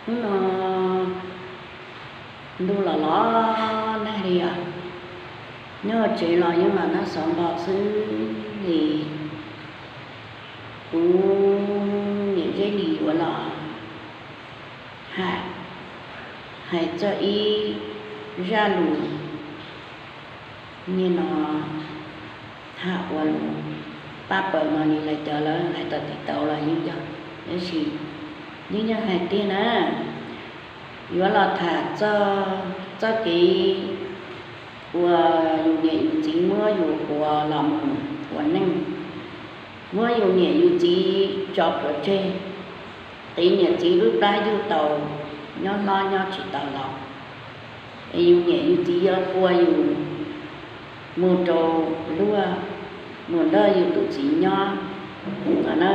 Hnub no ntuj los los nag li os, nyob tsev los yeej los nag xov npog xwb li. Kuv niam Zeb Lis yuav los hais txog ib zaj lus nyiaj no, tham ua lus pab pawg no li lawv cov lawv hais tau tiv tauv los yeej yog, tab sis yeej yog hais tiag na, yuav los tham txog txoj kev uas yus niam yus txiv muab yus ua los mus ua neej, muab yus niam yus txiv tso plhuav tseg, qiv niam txiv lub plab yug tau, nyob hlob nyob tsis tau los, es yus niam yus txiv yuav ua yus mus rau luag, mus nrog yus tus txiv nyob no na,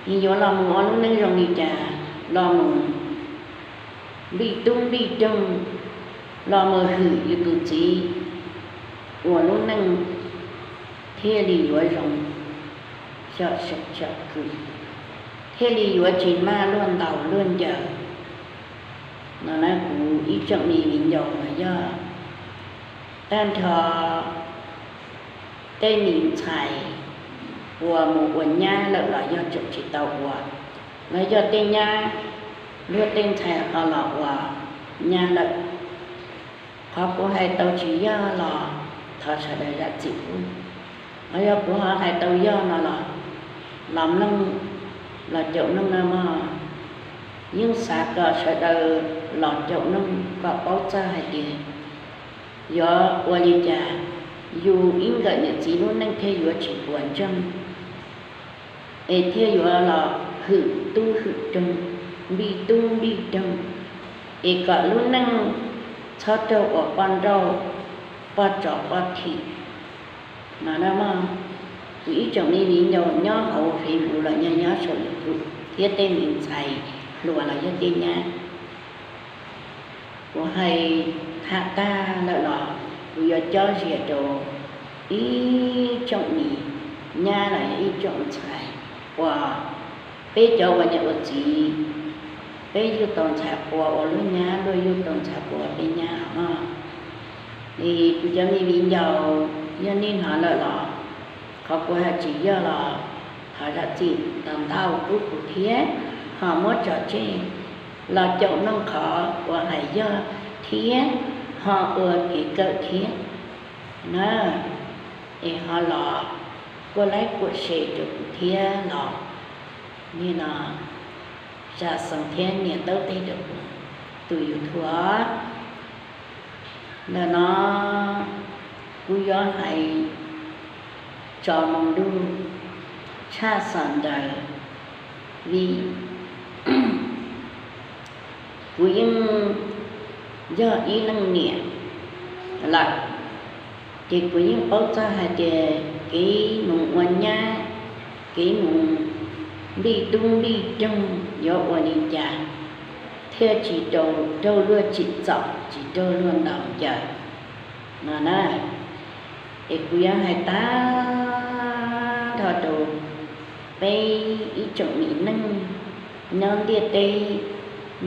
es yuav los mus ua lub neej zoo li cas, los mus npij tub npij toog, los mus hwm yus tus txiv ua lub neej thiaj li yuav zoo, thiaj li yuav tsis maj luag ntaus luag ncaws no na. Kuv ib tsoom me viv ncaus los yog tag nrho tej me ntxhais uas mus ua nyab lawm los yog tseem tsis tau ua, los yog tej nyab, luag tej ntxhais ho los ua nyab lawm. Qhov kuv hais tau tsis yog los thov sawv daws zam txim pub, los yog kuv ho hais tau yog no los, los mloog, los caum mloog na mog. Yeej xav kom sawv daws los caum mloog kom paub txog hais tias yuav ua li cas yus ib nkawm niam txiv lub neej thiaj yuav tsis puas ntseeg, es thiaj yuav los hwm tub hwm toog, npij tub npij toog, es kom lub neej txhob raug ua poj nrauj, poj tsov poj thim no na mog. Kuv ib tsoom me viv ncaus nyob hauv Facebook los yog nyob saum YouTube thiab tej me ntxhais hluas los yog tej nyab, kuv hais tham tag lawm los kuv yuav cob zias rau ib tsoom me nyab los yog ib tsoom ntxhais uas peb cov ua niam ua txiv, peb yug tau ntxhais qua ua lub nyab, luag yug tau ntxhais qua ua peb nyab mog. Es kuv cov me viv ncaus, yog nej hnov lawm los, qhov kuv hais tsis yog los thov zam txim ntau ntau pub kuv thiab, ho muab tso tseg los caum mloog qhov uas hais yog thiab ho ua kev kawm thiab na. Es ho los kuaj like kuaj share rau kuv thiab los, nim no zam xees thiab nias taub teg rau kuv tus YouTube. Ntawm no kuv yuav hais tso moo ntuj tshaj xees ntawd, vim kuv yeej yog ib leej niam lawm, ces kuv yeej paub txog hais tias kev mus ua nyab, kev mus npij tub npij toog yuav ua li cas thiaj tsis raug luag tsim txom, tsis raug luag ntaus ncaws no na. Es kuv yuav hais tag nrho rau peb ib tsoom me neeg nyob ntiaj teb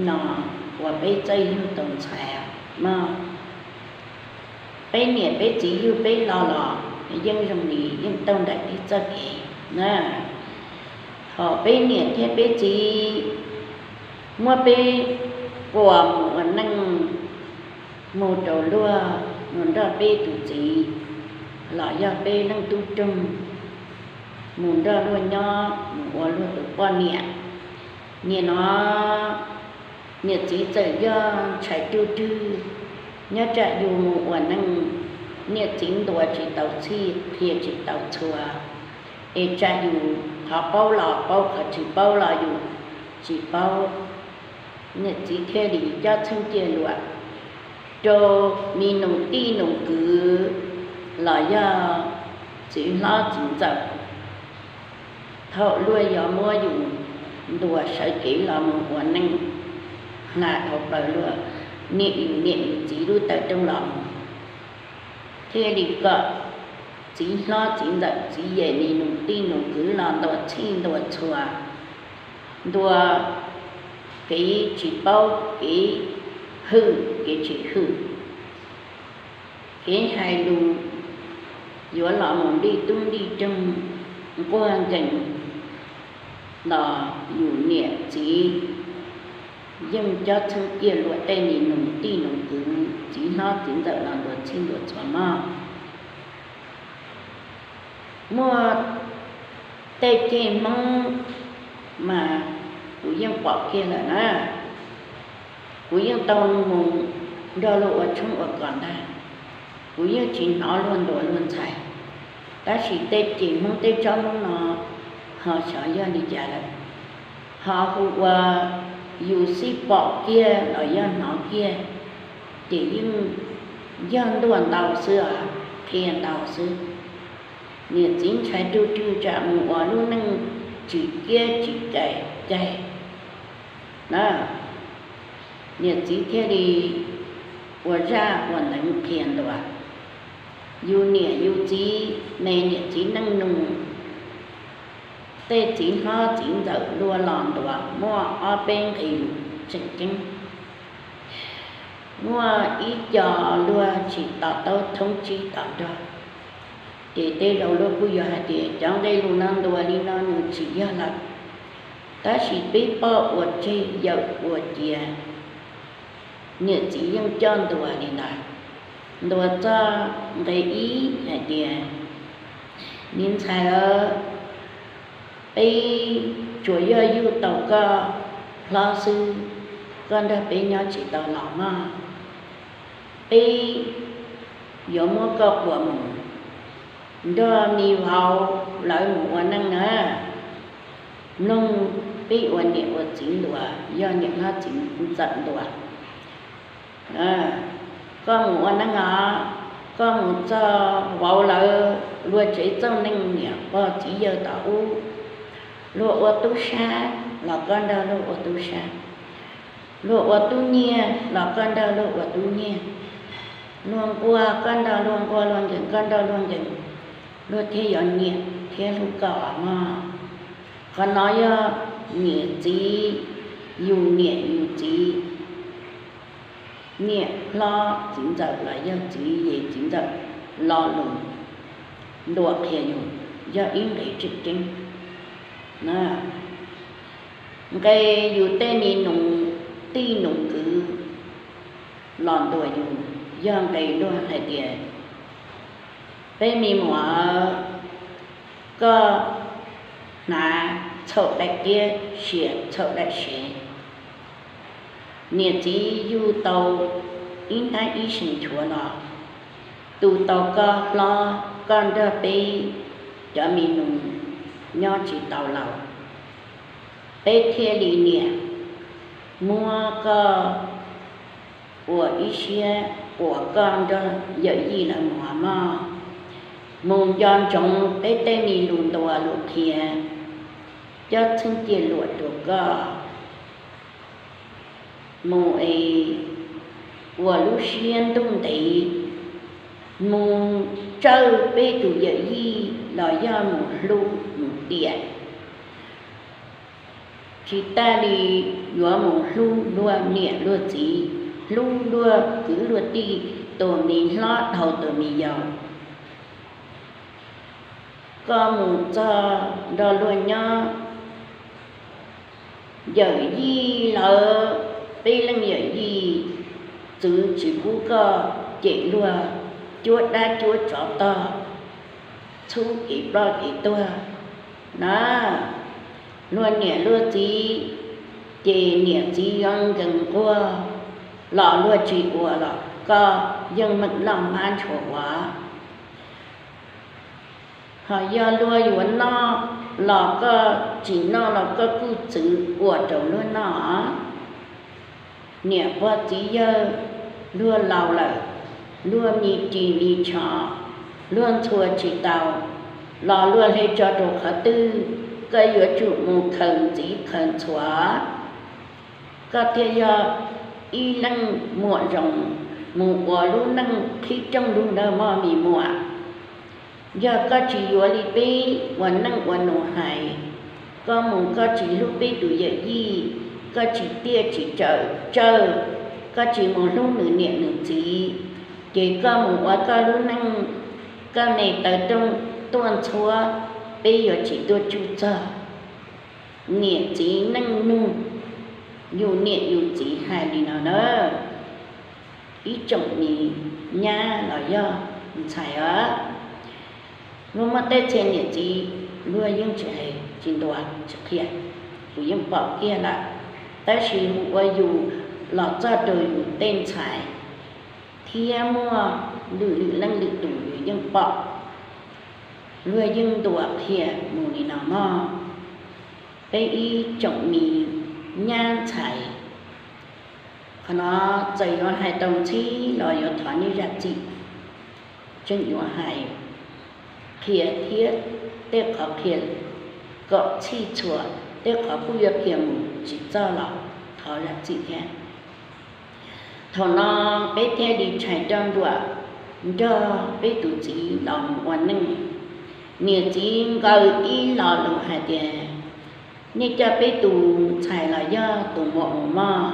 no uas peb txawj yug tau ntxhais mog. Peb niam peb txiv yug peb los los yeej zoo li yeej tau nraim peb txoj kev na. Thaum peb niam thiab peb txiv muab peb qua mus ua neej, mus rau luag, mus nrog peb tus txiv los yog peb leej tub roog, mus nrog luag nyob, mus ua luag tus poj niam. Nim no niam txiv txawm yog ntshai ruj rwg, nyob tsam yus mus ua neej, niam txiv ntuas tsis tau txhij, qhia tsis tau txhua, es tsam yus qhov paub los paub, qhov tsis paub los yus tsis paub. Niam txiv thiaj li coj txheej cia luam rau me nus tij nus kwv los yog txiv hlob txiv ntxawm, thaum luag yuav muab yus ntuas sawv kev los mus ua neej, hla dhau plaws luag niam yus niam yus txiv lub taw rooj los mus, thiaj li kom txiv hlob txiv ntxawm txiv yawm me nus tij nus kwv los ntuas txhij ntuas txhua, ntuas kev tsis paub, kev hwm kev tsis hwm, kev hais lus yuav los mus nplij tub nplij coog, nquag nkees los yus niam txiv yeej cob txheeb ciaj luag tej me nus tij nus kwv, txiv hlob txiv ntxawm los ntuas txhij ntuas txhua mog. Muaj tej ceg Hmoob mas kuv yeej pom kiag lawm na. Kuv yeej tau mus nrog luag ua tshoob ua kos ntag, kuv yeej tsis hnov luag ntuas luag ntxhais. Tab sis tej ceg Hmoob teb tsob Hmoob no ho xyov yog li cas lawm, ho hu ua yus xij pom kiag los yog hnov kiag, ces yeej yog ntuaj ntau xwb os, qhia ntau xwb. Niam txiv ntshai rug rug tsam mus ua lub neej tsis kiab tsis cais cais na, niam txiv thiaj li ua zaj ua neev qhia ntuas. Yus niam yus txiv me niam txiv neej nus, tej txiv hlob txiv ntxawm luag los ntuas muaj ob peb nqe lus tseem ceeb. Muaj ib co luag tsis to taub thoob tsib to nrog, ces tej zaum luag kuj yuav hais tias cov nqe lus no ntuas li no nws tsis yog lawm. Tab sis peb poj ua tseg yawm ua cia, niam txiv yeej coj ntuas li ntawd. Ntuas txog nqe ib hais tias, me ntxhais, peb tsuas yog yug tau koj hlob xwb, koj nrog peb nyob tsis tau los mog. Peb yuav muab koj quas mus nrog me vauv lawv mus ua neej na. Mloog peb ua niam ua txiv ntuas, yog niam hlob txiv ntxawm ntuas. Koj mus ua neej os, koj mus txog vauv lawv luag tsev txoj neej niam pog txiv yawg tom ub, luag ua tub sab los koj nrog luag ua tub sab, luag ua tub nyiag los koj nrog luag ua tub nyiag, luag nquag koj nrog luag nquag, luag nkees koj nrog luag nkees, luag thiaj yuav nyiam thiab hlub koj os mog. Qhov no yog niam txiv, yus niam yus txiv, niam hlob txiv ntxawm los yog txiv yej txiv ntxawm lo lus ntuas qhia yus, yog ib nqe tseem ceeb. Nqe yus tej me nus tij nus kwv los ntuas yus, yog nqe luag hais tias, peb me muam, koj hnav txhaum daim tiab, sia txhaum daim sev. Niam txiv yug tau ib hnab ib seem nchuav los tu tau koj hlob, koj nrog peb cov me nus nyob tsis tau laus, peb thiaj li niam muab koj ua ib siab quas koj nrog yawm yij lawv mus mog. Mus nco ntsoov peb tej me lus ntuas lus qhia, cob txheeb ciaj luam rau koj mus es ua lub siab ntuj ntev, mus tsawj peb tus yawm yij los yog mus hlub mus tiam. Tsis tas li yuav mus hlub luag niam luag txiv, hlub luag kwv luag tij, tus me hlob dhau tus me yau. Koj mus txog nrog luag nyob, yawm yij lawv, peb leej yawm yij txwv tsis pub koj cem luag cuab dab cuab tsov tog, txhub kev ploj kev tuag na. Luag niam luag txiv, ces niam txiv yuav nkees nquag los luag tsis ua los koj yeej meem noj hmab ntshua ua. Ho yog luag yuav noj los koj tsis noj los koj kuj txwv ua rau luag noj. Niam pog txiv yawg luag laus lawm, luag me ris me tsho, luag ntxhua tsis tau los luag hle tso rau qhov twg, koj yuav tsum mus khaws ntxiv khaws ntxhua, koj thiaj yog ib leej muam zoo mus ua lub neej qhib rooj lug nawb mog me muam. Yog koj tsis yuav li peb ua neej ua nus hais, koj mus koj tsis hlub peb tus yawm yij, koj tsis tiaj tsis tsawm tsawg, koj tsis mus hlub nws niam nws txiv, ces koj mus ua koj lub neej, koj me taw rooj tuaj ntxhuab, peb yuav tsis tuaj tsuj txog. Niam txiv neej nug, yus niam yus txiv hais li no na, ib tsoom me nyab los yog ntxhais os, luag muaj tej txhia niam txiv luag yeej tsis hais tsis ntuas tsis qhia, kuv yeej pom kiag lawm. Tab sis hu ua yus los txog rau yus tej ntxhais thiab muaj lwm lwm leej lwm tus yus yeej pom, luag yeej ntuas qhia mus li no mog. Peb ib tsoom me nyab ntxhais, qhov no txawm yuav hais tau ntxhib los yuav thov nej zam txim, tseem yuav hais qhia thiab tej qhov qhia kom txhij txhua, tej qhov kuj yuav qhia mus tsis txog los thov zam txim thiab. Thaum no peb thiaj li tshais roj nruam nrog peb tus txiv los mus ua neej. Niam txiv nkaws ib lo lus hais tias, nej coj peb tus ntxhais los yog tus muam mus mog,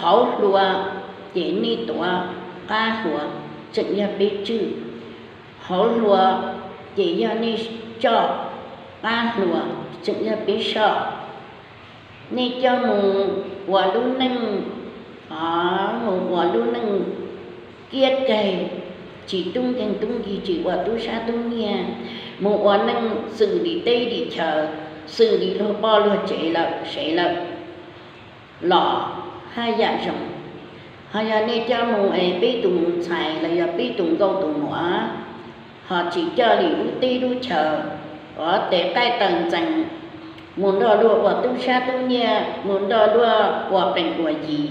hauv hlua ces nej tuav qab hlua tseem yog peb tswj, hauv hlua ces yog nej coj qab hlua tseem yog peb soj. Nej coj mus ua lub neej, mus ua lub neej kiab kag, tsis tub nkeeg tub nkig, tsis ua tub sab tub nyiag, mus ua neej xws li teb li chaw, xws li luag poj luag tsev lawm sev lawm los haj yam zoo. Ho yog nej coj mus es peb tus ntxhais los yog peb tus nkauj tus muam ho tsis coj li lub teb lub chaw, ua tes qaij taw ntxeev, mus nrog luag ua tub sab tub nyiag, mus nrog luag ua plees ua yi,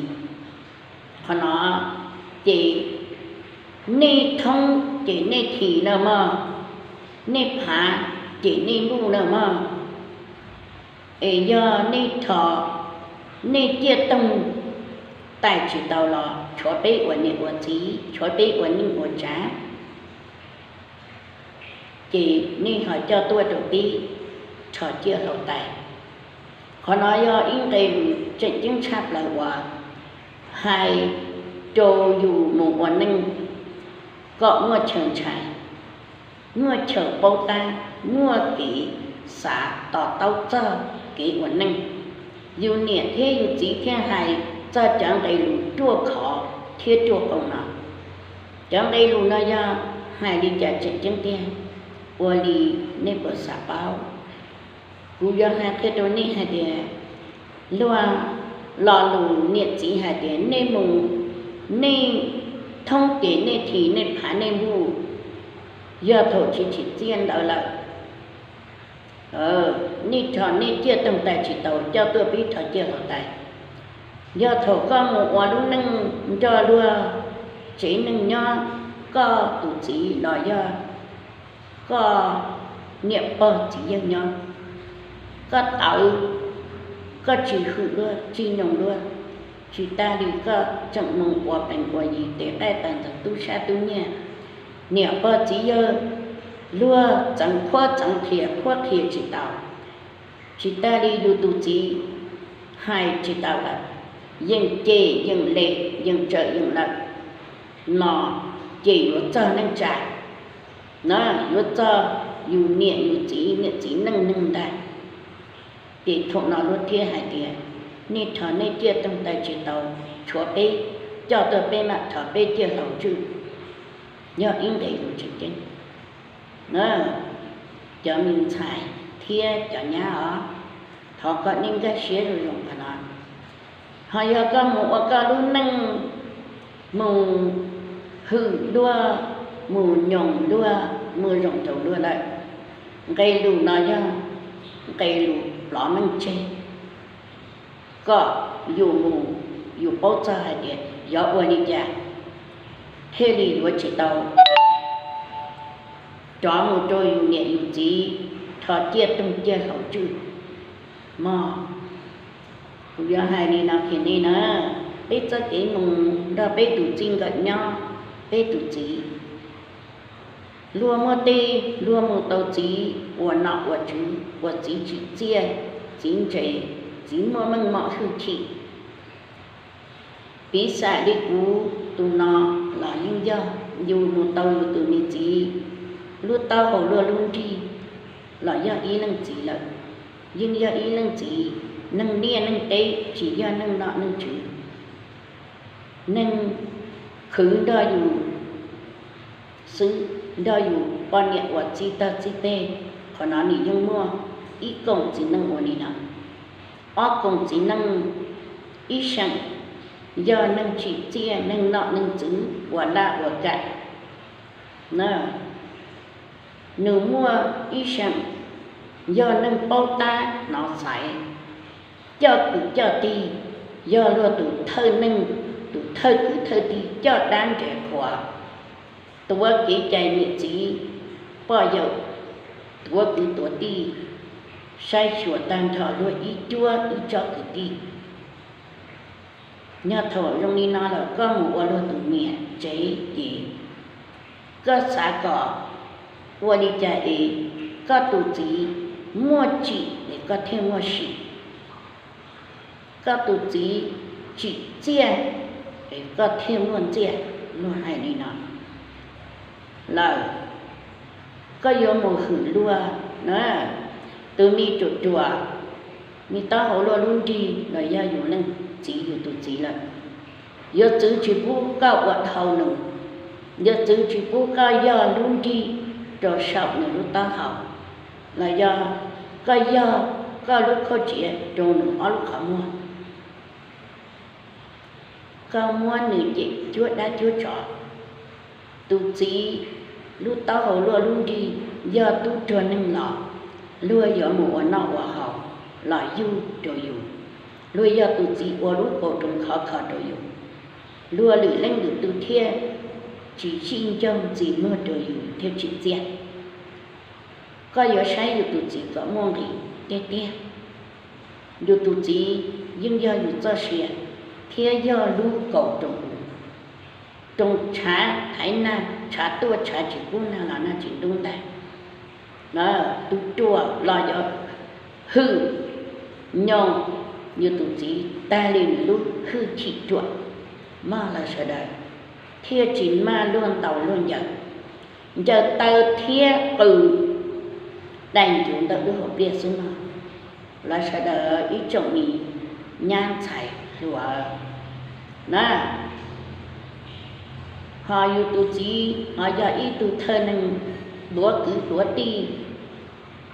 qhov no ces nej thoob ces nej thim na mog, nej phav ces nej npuj na mog. Es yog nej rho nej ciaj toog tais tsis tau los tshuav peb ua niam ua txiv, tshuav peb ua neej ua tsav, ces nej ho coj tuaj rau peb rho ciaj hlau tais. Qhov no yog ib nqe lus tseem ceeb tshaj plaws uas hais rau yus mus ua neej kom muaj chaw ntshai, muaj chaw paub tab, muaj kev xav to taub txog kev ua neej. Yus niam thiab yus txiv thiaj hais txog cov nqe lus ruaj khov thiab ruaj khov no. Cov nqe lus no yog hais li cas tseem ceeb tiag, ua li nej puas xav paub? Kuv yuav hais qhia rau nej hais tias, luag lo lus niam txiv hais tias nej mus, nej thoob ces nej thim, nej phav nej npuj, yog thaum tsis tsim txiaj ntawd lawm, nej rho nej ciaj toog tais tsis tau coj tuaj peb rho ciaj hlau tais. Yog thaum koj mus ua lub neej nrog luag tsev neeg nyob, koj tus txiv los yog koj niam pog txiv yawg nyob, koj tawv, koj tsis hwm luag tsis nyoos luag, tsis tas li koj tseem mus ua plees ua yi, tes qaij taw ntxeev, tub sab tub nyiag, niam pog txiv yawg luag txeev qhuab txeev qhia, qhuab qhia tsis tau, tsis tas li yus tus txiv hais tsis tau lawm, yeej cem yeej lem yeej tsawm yeej lawm no, ces yuav txog neej tsa na, yuav txog yus niam yus txiv, niam txiv neej neeg ntag. Ces thaum no luag thiaj hais tias, nej rho nej ciaj toog tais tsis tau, tshuav peb, coj tuaj peb mam rho peb ciaj hlau tswj. Yog ib nqe lus tseem ceeb. Cov me ntxhais thiab cov nyab os, thov kom nej nkag siab zoo zoo qhov no. Ho yog koj mus ua koj lub neej, mus hwm luag, mus nyoos luag, mus zoo rau luag lawm, nqe lus no yog nqe lus plov meej tseg, kom yus mus yus paub txog hais tias yuav ua li cas thiaj li yuav tsis tau rov mus rau yus niam yus txiv rho ciaj toog ciaj hlau tswj mog. Kuv yuav hais li no qhia nej na, peb txoj kev mus nrog peb tus txij nkawm nyob, peb tus txiv, luag muaj tej luag mus tau txiv ua nom ua tswv, ua txiv tsim txiaj, txiv ntse, txiv muaj meej mom hwj chim. Piv xam li kuv tus no los yeej yog yus mus tau yus tus me txiv lub taub hau luaj lub nrig los yog ib leej txiv lawm, yeej yog ib leej txiv neeg liaj neeg teb, tsis yog neeg nom neeg tswv. Neeg khwv nrog yus xwb, nrog yus poj niam uas txij tag txij teg, qhov no nws yeej muaj ib koom txiv neej ua li no. Ob koom txiv neej, ib seem yog neeg tsim txiaj, neeg nom neeg tswv, ua laj ua kam na, nws muaj ib seem yog neeg paub tab hnov xaiv, coj kwv coj tij, yog luag tus thawj neej, tus thawj kwv thawj tij coj dab nres qhuas, tuav kev cai niam txiv poj yawm, tuav kwv tuav tij, saib xyuas tag nrho luag ib cuab ib tsob kwv tij. Yog thaum zoo li no lawm koj mus ua luag tus niam tsev ces koj xav kom ua li cas es koj tus txiv muaj tsim es koj thiaj muaj sim, koj tus txiv tsim txiaj es koj thiaj muaj ntxiaj. Luag hais li no lawm, koj yuav mus hwm luag na, tus me ruam ruam, me taub hau luaj lub nrig los yog yus leej txiv yus tus txiv lawm, yuav txwv tsis pub koj ua dhau nws, yuav txwv tsis pub koj yog lub nrig rau saum nws lub taub hau, los yog koj yog koj lub khaub tsiav rau nws ob lub qhov muag. Koj muab nws cem cuab dab cuab tsov. Tus txiv lub taub hau luaj lub nrig, yog tub rog neeg los luag yuav mus ua noj ua haus los yug rau yus, luag yog tus txiv ua lub kaus roos khov kho rau yus, luag lwm leej lwm tus thiaj tsis zij ncaug ntxim muag rau yus thiab tsim txiaj. Koj yuav saib yus tus txiv kom muaj nqis tiag tiag. Yus tus txiv yeej yog yus txoj sia thiab yog lub kaus roos, roos tshav thaiv nag, tshav tuaj tshav tsis kub nag los nag tsis ntub ntag. Tus ruam los yuav hwm nyoos yus tus txiv tag li nws lub hwj chim ruam, mog lawv sawv daws, thiaj tsis maj luag ntaus luag ncaws, ncaws taw thiab qws dai ncuv ntawm lub hauv pliaj xwb no. Lawv sawv daws ib tsoom me nyab ntxhais hluas na, ho yus tus txiv ho yog ib tug thawj neeg tuav kwv tuav tij,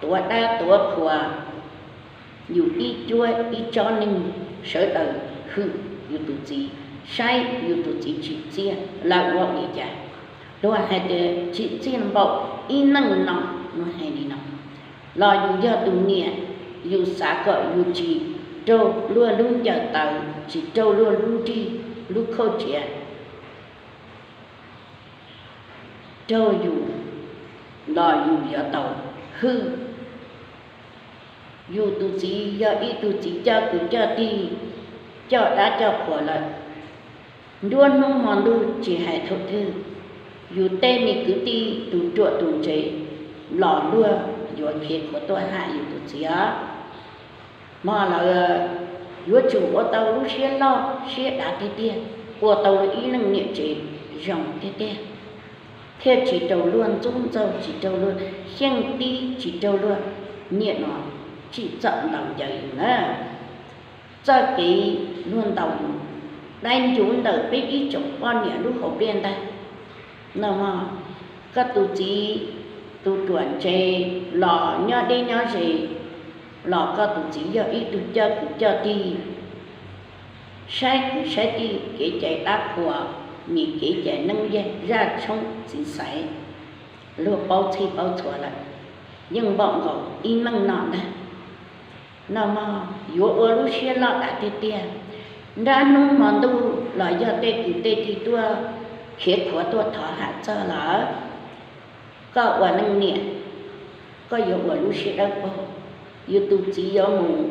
tuav dab tuav qhuas, yus ib cuab ib tsob neeg sawv daws hwm yus tus txiv, saib yus tus txiv tsim txiaj lawm ua li cas. Luag hais tias tsim txiaj npaum ib neej no, luag hais li no. Los yus yog tus niam, yus xav kom yus tsis raug luag lub ncaws taw, tsis raug luag lub nrig lub khaub tsiav raug yus los yus yuav tau hwm. Yus tus txiv yog ib tug txiv coj kwv coj tij, coj dab coj qhuas lawm, nruab hnub hmo ntuj tsis hais thaum twg, yus tej me kwv tij tus ruam tus ntse los luag yuav khiav khuav tuaj ham yus tus txiv os. Hmo lawm yuav tsum ua tau lub siab loj siab dav tiag tiag, ua tau ib leej niam tsev zoo tiag tiag, thiaj tsis raug luag ntxub ntxaug, tsis raug luag xyeej tib, tsis raug luag niam no tsim txom ntaus ncaws yus na. Txoj kev luag ntaus yus dai ncuv ntawm peb ib tsoom poj niam lub hauv pliaj ntag. No mog, koj tus txiv tus ruam ntse los nyob deb nyob ze, los koj tus txiv yog ib tug coj kwv coj tij, saib kwv saib tij kev cai dab qhuas, nim kev cai neeb yaj zaj tshoob txiv xaiv, luag paub txhij paub txhua lawm, yeej npaum nkaus ib neej no ntag. No mog, yuav ua lub siab loj dav tiag tiag. Nruab hnub hmo ntuj los yog tej kwv tej tij tuaj khiav khuav tuaj thov ham txog lawm, koj ua leej niam, koj yuav ua lub siab dawb paug. Yus tus txiv yuav mus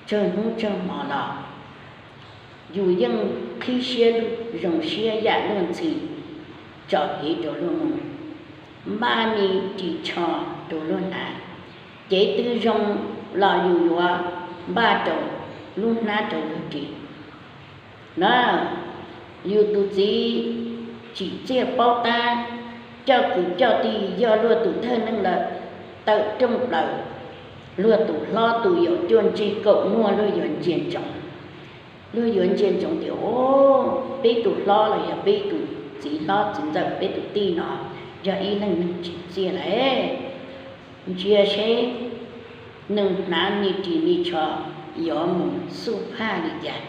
tsawg hnub tsawg hmo los yus yeej qhib siab lug zoo siab yam luag ntxhi, tso kev rau luag mus, npaj me ris tsho rau luag hnav. Cev twg zoo los yus yuav npaj rau lub hnab rau luag ris na. Yus tus txiv tsim txiaj paub tab, coj kwv coj tij yog luag tus thawj neeg lawm, tawm rooj plaws, luag tus hlob tus yaus cuaj ntsig kaum muag luag yuav ntsia ntsoov. Luag yuav ntsia ntsoov tias, o, peb tus hlob los yog peb tus txiv hlob txiv ntxawm peb tus tij no yog ib leeg neeg tsim txiaj lawm. Ntsia seb nws hnav me ris me tsho yuav mus xub phaj li cas,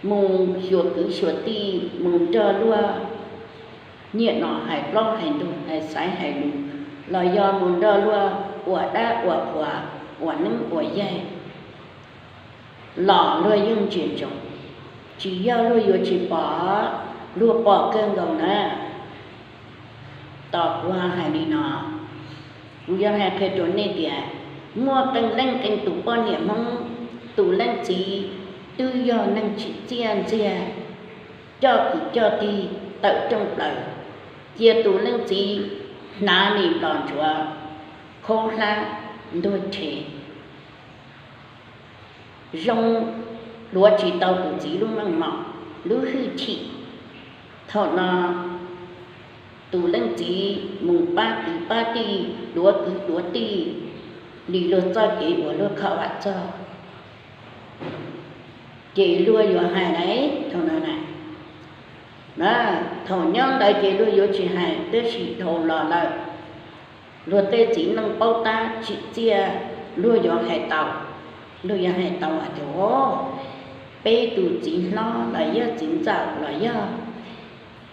mus xyuas kwv xyuas tij, mus nrog luag nyiam no hais plaub hais ntug hais xaiv hais lus, los yog mus nrog luag ua dab ua qhuas, ua neeb ua yaig los luag yeej ntsia ntsoov, tsis yog luag yuav tsis pom, luag pom kawg nkaus na. Tos kuv ho hais li no, kuv yuav hais qhia rau nej tias muaj qee leej qee tus poj niam Hmoob, tus leej txiv twb yog neeg tsim txiaj ntxiag, coj kwv coj tij tawm rooj plaws, cia tus leej txiv hnav nim nplos ntsuav, khaub hlab ntuag rhe, zoo hluav tsis tau tus txiv lub meej mom lub hwj chim. Thaum no tus leej txiv mus pab kwv pab tij, duav kwv duav tij li luag txoj kev uas luag khaum vam txog, ces luag yuav hais lawm thaum no na. Thaum nyob ntawd ces luag yuav tsis hais, tab sis dhau los lawm, luag tej txiv neej paub tab tsim txiaj, luag yuav hais tau, luag yuav hais tau hais tias, o, peb tus txiv hlob los yog txiv ntxawm los yog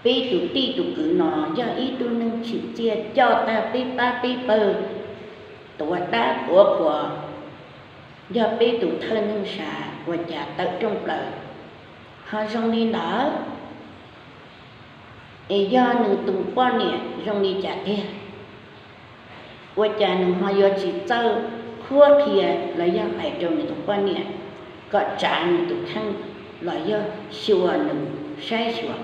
peb tus tij tus kwv no yog ib tug neeg tsim txiaj coj tag peb pab peb pawg tuav dab tuav qhuas, yog peb tus thawj neeg sav ua cas tawm rooj plaws ho zoo li ntawd. Es yog nws tus poj niam zoo li cas tiag? Ua cas nws ho yuav tsis txawj qhuab qhia los yog hais rau nws tus poj niam kom tsav nws tus kheej los yog xyuas nws, saib xyuas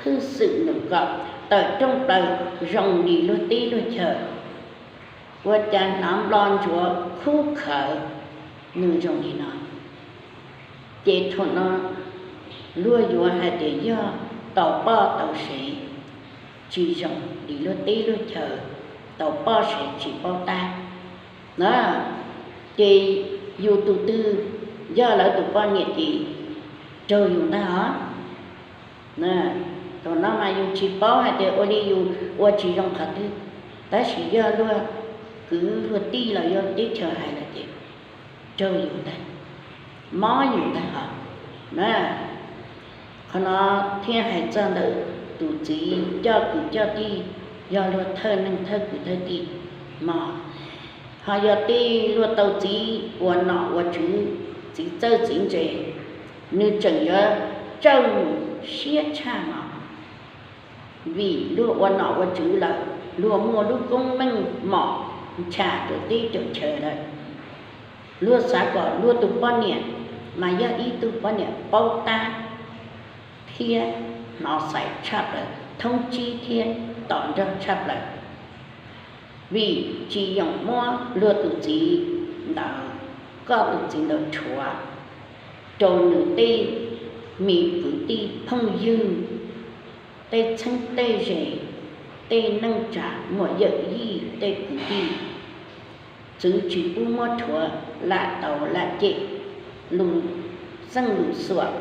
hwj xwm nws kom tawm rooj plaws zoo li luag teb luag chaw? Ua cas hnov nplo ntsuav khub khawv nws zoo li no? Ces thaum no luag yuav hais tias yog tau poj tau sev tsis zoo li luag teb luag chaw, tau poj sev tsis paub tab na. Ces yus tus twg yog lawv tus poj niam ces raug yus ntag os. Thaum no mas yus tsis paub hais tias ua li yus ua tsis zoo qhov twg, tab sis yog luag kwv luag tij los yog teb chaws hais lawm ces raug yus ntag, mob yus ntag os na. Qhov no thiaj hais txog ntawm tus txiv coj kwv coj tij yog luag thawj neeg thawj kwv thawj tij mog. Ho yog tej luag tau txiv ua nom ua tswv, txiv txawj txiv ntse, nws tseem yuav tsawj mus siab tshaj no. Vim luag ua nom ua tswv lawm, luag muaj lub koob meej mom ncha rau teb rau chaw lawm. Luag xav kom luag tus poj niam mas yog ib tug poj niam paub tab thiab hnov xaiv tshaj plaws, thoob tsib thiab tos nrog tshaj plaws. Vim tsis yoom muab luag tus txiv ntawd, koj tus txiv ntawd rhuav rau nws tej me kwv tij phooj ywg, tej txheeb tej ze, tej neej tsa muam yawm yij tej kwv tij, txwv tsis pub muab rhuav, lam tau lam cem, lus xeej lus xuam